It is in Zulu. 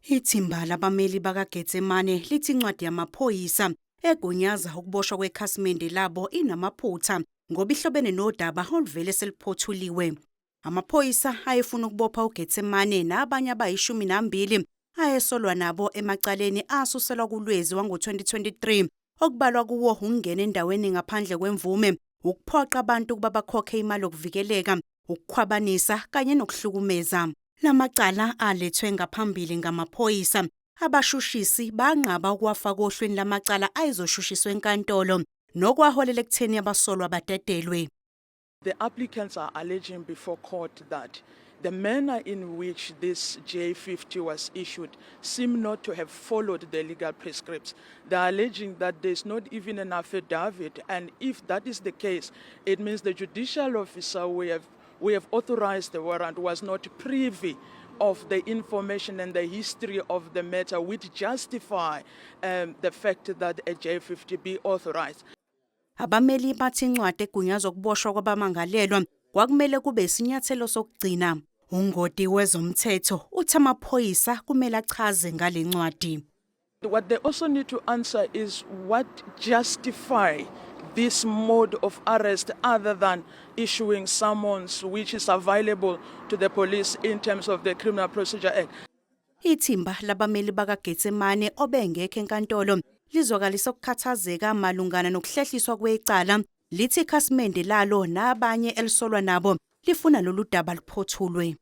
Ithimba labameli bakaGetsemane lithi incwadi yamaphoyisa egunyaza ukuboshwa kwekhasimende labo inamaphutha ngoba ihlobene nodaba oluvele seluphothuliwe. Amaphoyisa ayefuna ukubopha uGetsemane nabanye abayi-12 ayesolwa nabo emacaleni asuselwa kuLwezi wango-2023, okubalwa kuwo ukungena endaweni ngaphandle kwemvume, ukuphoqa abantu ukuba bakhokhe imali yokuvikeleka, ukukhwabanisa kanye nokuhlukumeza. Lamacala alethwe ngaphambili ngamaphoyisa. Abashushisi banqaba ukuwafaka ohlwini lamacala ayezoshushiswa enkantolo, nokwaholela ekutheni abasolwa badedelwe. The applicants are alleging before court that the manner in which this J50 was issued seem not to have followed the legal prescripts. They are alleging that there's not even an affidavit, and if that is the case, it means the judicial officer we have authorized the warrant was not privy of the information and the history of the matter which justify the fact that a J50 be authorized. Abameli bathi incwadi egunyaza ukuboshwa kwabamangalelwa kwakumele kube isinyathelo sokugcina. Ungoti wezomthetho uthi amaphoyisa kumele achaze ngale ncwadi. What they also need to answer is what justify this mode of arrest other than issuing summons, which is available to the police in terms of the Criminal Procedure Act. Ithimba labameli bakaGetsemane obengekho enkantolo lizwakalisa ukukhathazeka malungana nokuhlehliswa kwecala, lithi ikhasimende lalo nabanye elisolwa nabo lifuna lolu daba luphothulwe.